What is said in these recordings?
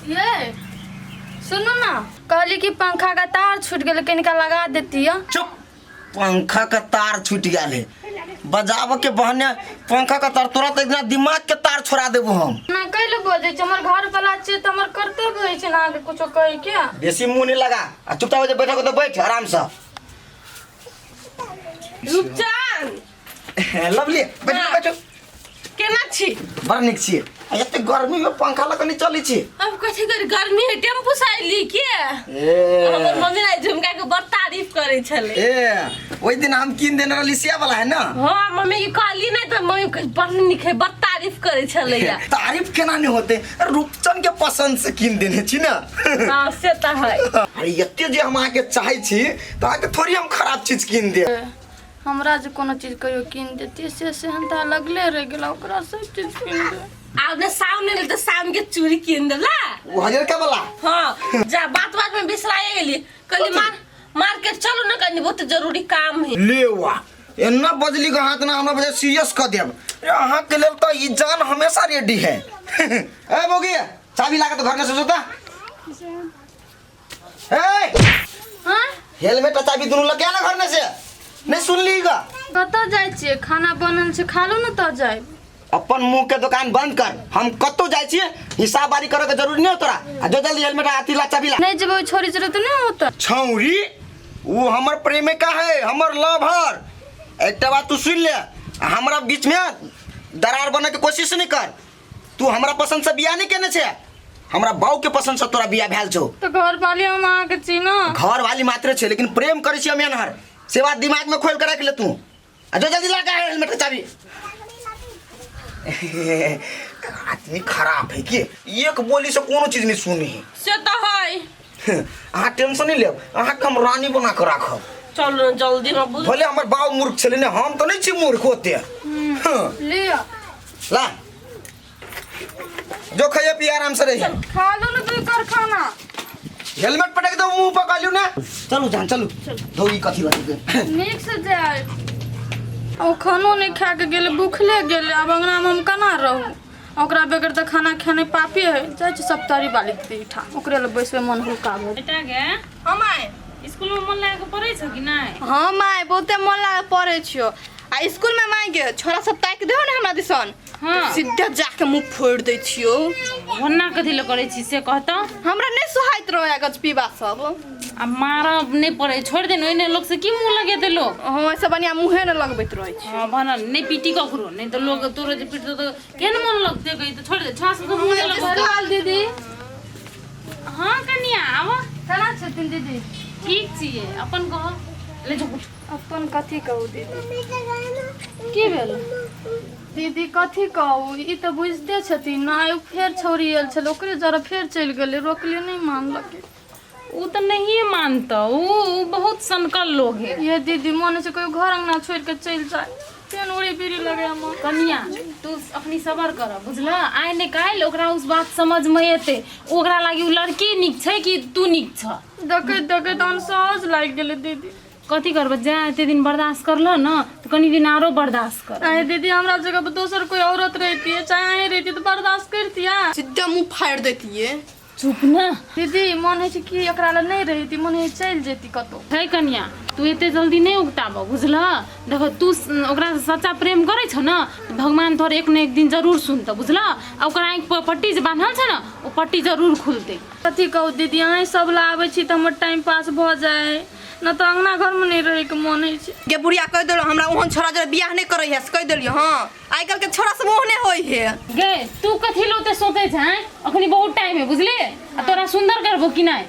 ये सुनू ना, कहली कि पंखा का तार छूट गेल, कनिका लगा देती। चुप, पंखा का तार छूट गेल है, बजाब के बहने पंखा का तार। तोरा तो इतना दिमाग के तार छोड़ा देबो हम। ना कैले बजै छै? हमर घर वाला छै तऽ हमर कर्तव्य होइ छै ने अहाँके कुछो कहै के। बेसी मुंह नहीं लगा आ चुपचाप जे बैठक तो बैठ आराम से। रूपचंद। लवली, बैठो। हाँ। बैठो। केना छी? बड़ नीक छियै। आ एते गर्मी में पंखा लग नहीं चलै छी? अब कथी करी, गर्मी है, टेम्पू से अयली के। ए। हमर मम्मी आइ झुमका के बड़ तारीफ करै छलै। ए, ओहि दिन हम कीन देने रहली से वाला है ना? हाँ, मम्मी के कहली नहीं तऽ मम्मी कहे बड़ नीक है, बड़ तारीफ करै छलै। तारीफ केना नहीं होते, रूपचंद के पसंद से कीन देने छी ना। हाँ, से तऽ है। अरे, एते जे हम अहाँके चाहै छी तऽ अहाँके थोड़ी हम खराब चीज कीन देब। हमरा जे कोनो चीज कहियो कीन देतियै से सेहनता लगले रहि गेल, ओकरा सब चीज कीन दे। आब ने सावन एलै तऽ सावन के चूड़ी कीन देला। ओ हरियरका वाला? हाँ, जा बात बात में बिसराए गेली। कहली मार्केट चलू ने, कनी बहुत जरूरी काम है। ले वाह, एना बजली के हाथ ना हमरा बजे सीरियस क देब। ए, अहाँ के लेल तऽ ई जान हमेशा रेडी है। ए बोगी, चाबी लाके तो घर में से जोता। ए। हाँ। हेलमेट आ चाबी दुनू लग गया ना घर में से? नहीं सुन ली गा? कतऽ जाइ छियै? खाना बनल छै, खा लू ने तऽ जायब। अपन मुंह के दुकान बंद कर। हम कतौ जाइ छियै, हिसाब बारी करे के जरूरी नहीं हो तोरा। आ जो जल्दी हेलमेट आ अथी ला, चाबी ला। नहि जेबै, ओहि छोरी जरे तऽ नहि होतै। छौरी वो हमर प्रेमिका है, हमर लवर। एकटा बात तू सुन ले, आ हमरा बीच में दरार बने के कोशिश नहीं कर। तू हमरा पसंद से बियाह नहीं केने छे, हमरा बाऊ के पसंद से तोरा बियाह भेल छौ। तऽ घर वाली हम अहाँके छी ने। घर वाली मात्र छे, लेकिन प्रेम करै छी हम एनहर, से बात दिमाग में खोल के रख ले तू। आ जो जल्दी लगा हेलमेट के चाबी। आदमी खराब है कि एक बोली से कोनो चीज नहीं सुनी है। से तऽ है। अहाँ टेंशन नहीं लेब, अहाँके हम रानी बना के राखब। चलू ने जल्दी हम बुझ। भले हमर बाप मूर्ख छलै ने, हम तऽ नहि छी मूर्ख ओते। हाँ। लिअ। ला, जो खाइए पिए, आराम से रहिए। खा लो ने तू कर खाना। हेलमेट पटक दो मुंह पर, कहलियो ने। चलू जान, चलू। धौ, ई कथी लगे? नीक से जाय। ओ खानो नहि खा के गेलै, भूखले गेलै। आब अंगनामे हम केना रहू? ओकरा बगैर तऽ खाना खेनाइ पापे है। जाइ छी सप्तारी बाली दीदी ठाम, ओकरे लग बैसबै, मन हल्का भऽ। बेटा गे। हाँ माय। स्कूल में मन लगा के पढ़ै छौ कि नहि? हाँ माय, बहुते मन लागे पढ़ै छियो। आ स्कूल में माय गे, छोरा सब ताकि देहो ने हमरा दिसन, सीधा जाके मुंह फोड़ दै छियो। ओना कथी लए करै छी से कहतौ? हमरा नहीं सोहाइत रहे गजपीबा सब। आ मारब नहि पड़ै, छोड़ि दे ने। ओहिने लोक से की मुँह लगेतै लोक? हाँ, ऐसे बढ़िया मुँहे ने लगबैत रहै छी। हाँ, बनल नहि पीटी ककरो, नहि तऽ लोक तोरो जे पीटतौ तऽ केहन मन लगतै? कही तऽ, छोड़ि दे, छोड़ा सबके मुँह नहि लगबै। हाल दीदी? हाँ कनिया, आब। केना छथिन दीदी? ठीक छियै, अपन कह। ले जो। अपन कथी कहू दीदी? की भेल? दीदी, कथी कहू, ई तऽ बुझिते छथिन ने। आइ फेर छौड़ी आयल छलै, ओकरे जरा फेर चलि गेलै। रोकलियै, नहि मानलकै। ओ तऽ नहिए मानतौ, उ बहुत सनकल लोग है। ये दीदी, मन होइ छै कहियो घर अंगना छोड़ि कऽ चलि जाय, तेहन उड़ी बीड़ी लगे हमरा। कनिया, तू अखनी सबर कर, बुझल? आइ ने काल्हि ओकरा उस बात समझ में एतै। ओकरा लागी उ लड़की नीक छै कि तू नीक छ? देखैत देखैत अनसहज लागि गेलै दीदी। कथी करबै, जा एते दिन बर्दाश्त करलह न तऽ कनी दिन आरो बर्दाश्त कर। अरे दीदी, हमरा जगह पर दोसर कोई औरत रहती है, चाहे अहीं रहती, तऽ बर्दाश्त करतियै? सीधा मुँह फाड़ि दैतियै। चुप न। दीदी, मन होइ छै कि एकरा लए नहि रहिती, मन होइ चलि जैती कतहु। है कनिया, तू एते जल्दी नहि उगताबह, बुझलह? देखो, तू ओकरासँ सच्चा प्रेम करै छौ ने तऽ भगवान तोहर एक ने एक दिन जरूर सुनतौ, बुझलह? आ ओकर आँखि पर पट्टी जे बान्हल छै ने, ओ पट्टी जरूर खुलतै। कथी कहू दीदी, अहीं सब लए आबै छी तऽ हमर टाइम पास भऽ जाइ, न तऽ अङ्गना घरमे नहि रहैके मन होइ छै। गे बुढ़िया, कहि देलहुँ, हमरा ओहन छोड़ा जरे बियाह नहि करै है से कहि देलियौ। हँ, आइ काल्हि के छोड़ा सब ओहने होइ है। गे, तू कथी लए ओते सोचै छै? अखनी बहुत टाइम है, बुझली? आ तोरा सुन्दर करबो कि नहि?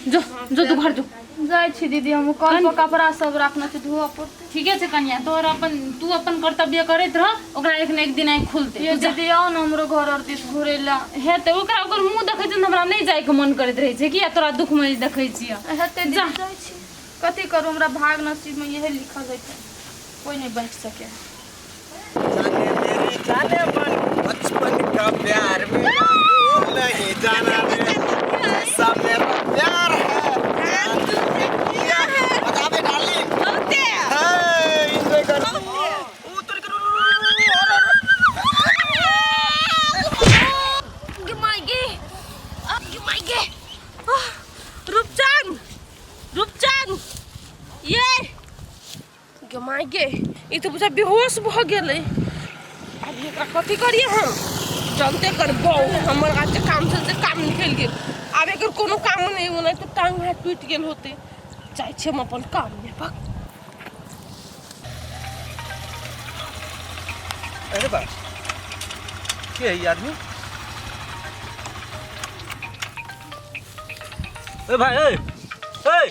जो जो, तू घर जो। जाइ छी दीदी, हम कल पर कपड़ा सब राखने छी, धोअ पड़तै। ठीके छै कनिया, तोहर अपन तू अपन कर्तव्य करैत रह, ओकरा एक ने एक दिन आँखि खुलतै। ये तू जा। दीदी, आउ ने हमरो घर आर दिस घुरै लए। हेतै ओकरा। ओकर मुँह देखै छियै तऽ हमरा नहि जाइके मन करैत रहै छै कि आ तोरा दुःखमे जे देखै छियै। हेतै दीदी। जा। जाइ छी, कथी करू, हमरा भाग नसीबमे इएह लिखल होइ छै, कोइ नहि बचि सकै है। जाने मेरी जाने मन, बचपन का प्यार मेरा भूल नहीं जाना रे, ऐसा मेरा प्यार है, प्यार तुझसे किया है। बजा बे डार्लिंग। बहुते। एंजॉय कर। बहुते। ओ तोर के रू। गे माय गे। माय गे, ई तऽ बुझा बेहोश भऽ गेलै। आब एकरा कथी करियै हम? जनते करबौ हमर आज जे काम छल से काम निकलि गेल। आब एकर कोनो काम नहि, ओना तऽ टांग हाथ टूटि गेल होतै। जाइ छी हम अपन काममे। भक। अरे बा, के है ई आदमी? ए भाई, ए ए,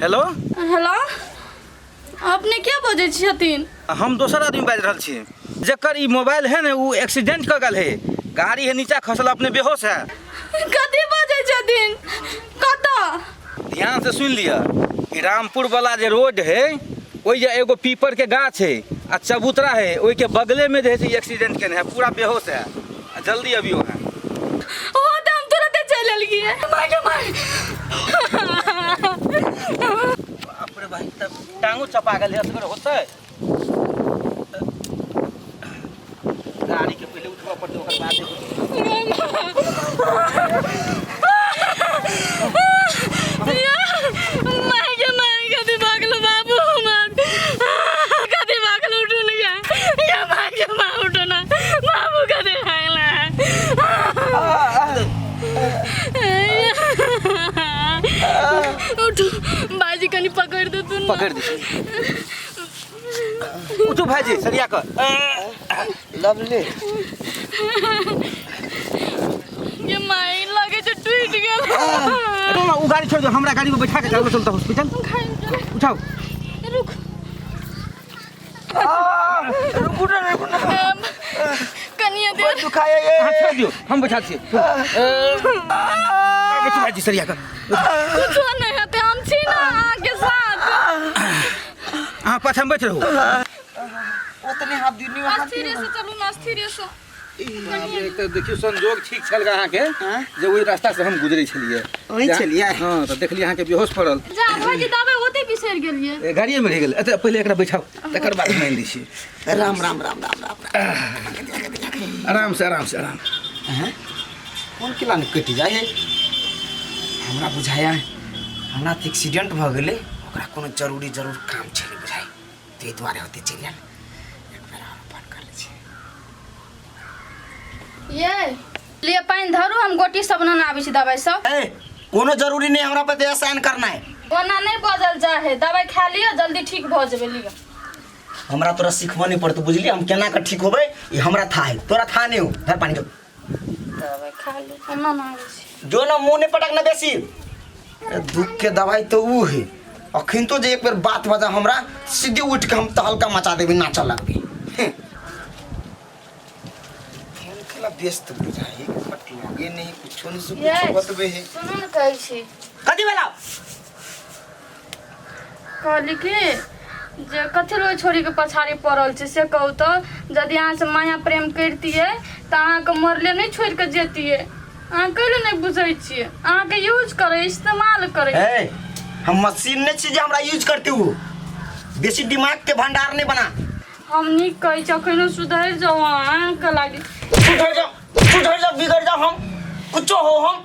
हेलो। हेलो, अपने के बजै छथिन? हम दोसर आदमी बाजि रहल छी। जकर ई मोबाइल है ने, ओ एक्सीडेंट कऽ गेल है, गाड़ी है नीचा खसल, अपने बेहोश है। कथी बजै छथिन? कतऽ? ध्यान से सुनि लिअ, ई रामपुर वाला जे रोड है, ओहि जे एगो पीपर के गाछ है आ चबूतरा है, ओहि के बगले में जे है से ई एक्सीडेंट केने है, पूरा बेहोश है, आ जल्दी अबियो है। ओ तऽ हम तुरंते चलि एलियै। माय गे माय। बाप रे भाई, तब टांगो चपा गेल है, असगर होतै। गाड़ी के पहिले उठबऽ पड़तै, ओकर बाद माय गे माय, कथी भागलो बाबू हमर? कथी भागलो? उठू ने गे, ये माय गे माय, उठू ना बाबू, कथी भागला? उठू बाजी, कनी पकड़ दे तू। पकड़ दे। उठू भाईजी, सरिया कर। लवली। ये माय, लगे छै टूट गेल। ओ गाड़ी छोड़ दो, हमरा गाड़ी में बैठा के चलो, चलता हॉस्पिटल। उठाओ। रुक। रुकू ना, रुकू ना। कनिया देर। दुखाया ये। हाँ, छोड़ दियो, हम बैठा छियै। बैठू भाईजी, सरिया कर। कुछो नहीं हेतै, हम छी ना अहाँके साथ। अहाँ पाछाँ बैठ रहू। ओतने हाथ दिनी, हाथ। स्थिरे से चलू ना, स्थिरे से। तऽ देखियौ, संजोग ठीक छल अहाँके जे ओहि रास्ता से हम गुजरै छलियै। ओहि छलियै? हँ, तऽ देखलियै अहाँके बेहोश पड़ल। जा भाईजी, दबाई ओतै बिसरि गेलियै। ए, गाड़िए मे रहि गेल। अच्छा, पहिले एकरा बैठाउ, तकर बाद मानि दै छियै। राम राम राम राम राम। आराम से, आराम से, आराम। हैं? कोन केला ने कटि जाइ है? हमरा बुझाया हमरा तऽ एक्सीडेंट भऽ गेलै, ओकरा कोनो जरूरी जरूर काम छलै बुझाइ, ताहि दुआरे होते चलि आयल। एक बेर आरो फोन कर लै छियै। ये लिए पानि धरू, हम गोटी सब ने आबै छी, दबाई सब। ए, कोनो जरूरी नहीं हमरा पे साइन करना है। ओना नहीं बजल जा है, दबाई खा लिअ, जल्दी ठीक भऽ जेबै, लिअ। हमरा तोरा सिखबऽ नहीं पड़तौ, बुझलियै? हम केना कऽ ठीक होबै ई हमरा था है, तोरा था नहीं हो। धर पानी के। दबाई खा लिअ, ओना ना आबै छी। जो ना, मुँह नहीं पटक ना बेसी। ए, दुख के दवाई तो ऊ है। अखन तो जे एक बेर बात बजा हमरा, सीधे उठ के हम तहलका मचा देबै, नाचऽ लगबै। हें। फोन केला व्यस्त बुझाइ, बट लगे नहीं कुछो नहीं से कुछो बतबे है। सुनू ने, कहै छी। कथी भेलौ? कहली कि जे कथी लए ओहि छोड़ीके पछाड़ी पड़ल छै से कहू तऽ। यदि अहाँसँ माया प्रेम करितियै तऽ अहाँके मरले नहि छोड़ि कऽ जैतियै। अहाँ कैले नहि बुझै छियै? अहाँके यूज करै, इस्तेमाल करै। ए, हम मशीन नहीं छी जे हमरा यूज करते हो। बेसी दिमाग के भंडार नहीं बना। हम नीक कहै छी, अखनो सुधरि जाउ अहाँके लागी। सुधर जाओ, सुधर जाओ, बिगड़ जाओ, हम कुछो हो, हम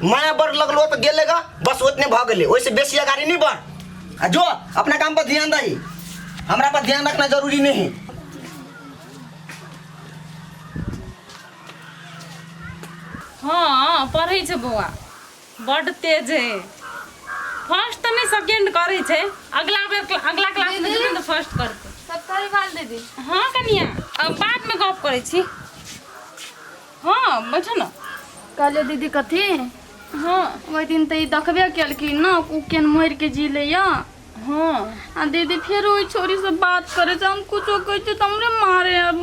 माया बढ़ लगलो तो गेलेगा, बस उतने भ गेले, ओइसे बेसी अगाड़ी नहीं बढ़। आ जो अपना काम पर ध्यान दही, हमरा पर ध्यान रखना जरूरी नहीं है। हँ, पढ़ै छै बौआ, बड्ड तेज है। फर्स्ट तऽ नहि, सेकेंड करै छै। अगला बेर अगला क्लास मे जेबै तऽ फर्स्ट करतै। सप्ताही बाल दीदी। हँ कनिया, अब बादमे गप करै छी। हँ, बैठो ने। कहलियै दीदी, कथी? हँ। ओहि दिन तऽ ई देखबे केलखिन ने, ओ केन मरिके जी लैया। हँ। आ दीदी, फेर ओहि छोरीसँ बात करै छै। हम कुछो कहै छियै तऽ हमरे मारे आब।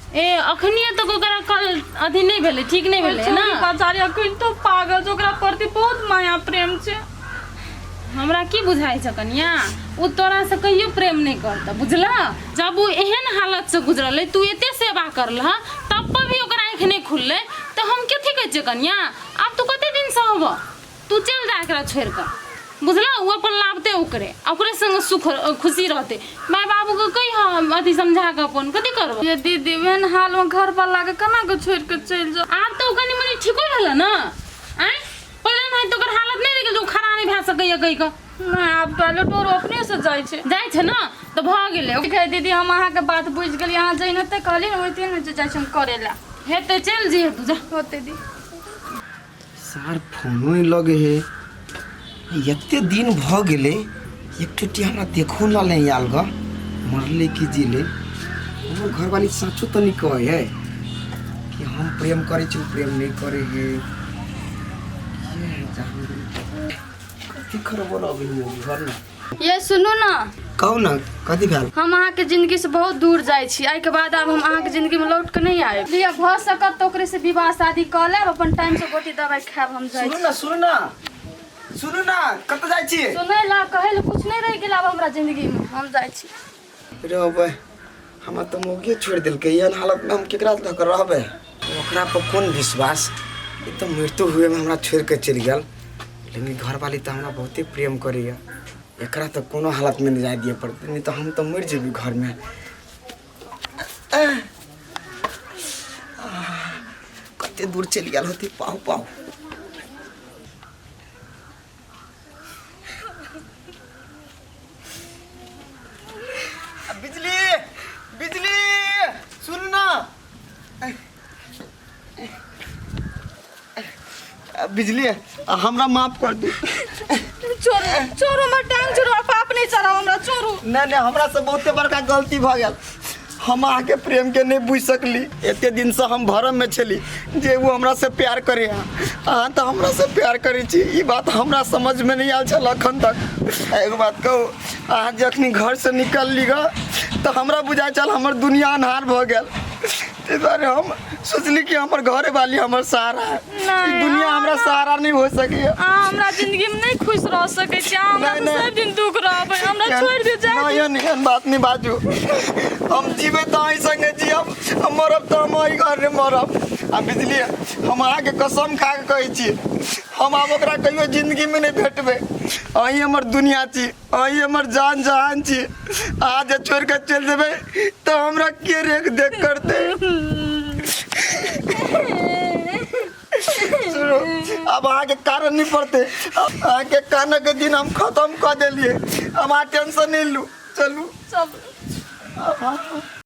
ए, अखनिए तक ओकरा कल अथी नहि भेलै, ठीक नहि ओहि भेलै छोरी ने। बेचारी अखन तो पागल छै, ओकरा प्रति बहुत माया प्रेम छै। हमरा की बुझाइ छ कनिया, ओ तोरासँ कहियो प्रेम नहि करतऽ, बुझलह? जब ओ एहन हालतसँ गुजरलै, तू एते सेवा करलह, तब पर भी ओकर आँखि नहि खुललै, तऽ हम कथी कहै छियै कनिया, आब तू कते दिन सहबह? तू चलि जा एकरा छोड़ि कऽ। बुझलऽ ओ अपन लाबतै ओकरे आ ओकरे संग सुख खुशी रहतै माय बाबूके कहि हम अथी समझा कऽ अपन कथी करबै ये दीदी एहन हाल में घर वाला के केना के छोड़ के चलि जाउ आब तऽ ओ कनि मनि ठीको भेलै ने आँय पहिले नहि तऽ ओकर हालत नहि रहि गेल जे ओ खड़ा नहि भए सकैए कहि कऽ नहि आब टॉयलेट और अपने से जाइ छै जाइ छै ने तऽ भऽ गेलै ठीक है दीदी हम अहाँके बात बुझि गेलियै अहाँ जैनते कहलियै ने ओहिते ने जाइ छी हम करै लए हेतै चलि जइहे तू जा होतै दी सार फोनो नहि लगे हे एते दिन भऽ गेलै एक टुटी हमरा देखो न नहि आयल ग मरले कि जीले हमर घरवाली सचो तऽ नहि कहै है कि हम प्रेम करै छी ओ प्रेम नहि करै है के जाने कथी खबर अबै है घर में ये सुनू ना कहू ना कथी भेल हम अहाँके जिंदगी से बहुत दूर जाइ छी एहिके बाद आब हम अहाँके जिंदगी में लौट के नहीं आयब लिअ भऽ सकत तऽ ओकरे से विवाह शादी कऽ लेब अपन टाइम से गोटी दवाइ खायब हम जाइ सुनू ना सुनू ना सुनू ना कतऽ जाइ छी सुनै ला कहै ला कुछ नहीं रहि गेल आब हमरा जिंदगी में हम जाइ छी रहबै हमरा तऽ मौगिए छोड़ि देलकै एहन हालतमे हम केकरा लऽ कऽ रहबै ओकरा पर कोन विश्वास ई तऽ मृत्यु हुएमे हमरा छोड़ि कऽ चलि गेल लेकिन घरवाली तऽ हमरा बहुते प्रेम करैए एकरा तऽ कोनो हालतमे नहि जाय दिअ पड़तै नहि तऽ हम तऽ मरि जेबै घरमे कते दूर चलि गेल होतै पाहु पाहु बिजली बिजली सुन ना बिजली हमरा माफ कर दू छोड़ू छोड़ू हमर टांग छोड़ू पाप नहीं चढ़ाओ हमरा छोड़ू नहीं नहीं हमरा से बहुते बड़का गलती भऽ गेल हम अहाँके प्रेमके नहि बुझि सकली एते दिनसँ हम भरममे छली जे ओ हमरासँ प्यार करे अहाँ तऽ हमरासँ प्यार करै छी ई बात हमरा समझमे नहि आयल छल एखन तक एगो बात कहू अहाँ जखनी घरसँ निकलली गऽ तऽ हमरा बुझाइ छल हमर दुनिया अन्हार भऽ गेल ताहि दुआरे हम सोचली कि हमर घरे वाली हमर सहारा है ई नहि, दुनिया हमरा सहारा नहीं हो सकैए अहाँ हमरा जिंदगी में नहीं खुश रह सकै छी अहाँ हमरा नहीं, से नहीं। सब दिन दुख रहबै हमरा छोड़ि दियौ जाय नहि एहन एहन बात नहीं बाजू हम जीबै तऽ अहीं संगे जियब हम मरब तऽ हम अहीं घरमे मरब आ बुझलियै हम अहाँके कसम खा कऽ कहै छी हम आब ओकरा कहियो जिन्दगीमे नहि भेटबै अहीं हमर दुनिया छी अहीं हमर जान जहान छी अहाँ जे छोड़ि कऽ चलि जेबै तऽ हमरा के रेख देख करतै सुनू आब अहाँके कारण नहि पड़तै अहाँके कानके दिन हम खतम कऽ देलियै हम अहाँ टेंशन नहि लू चलू सब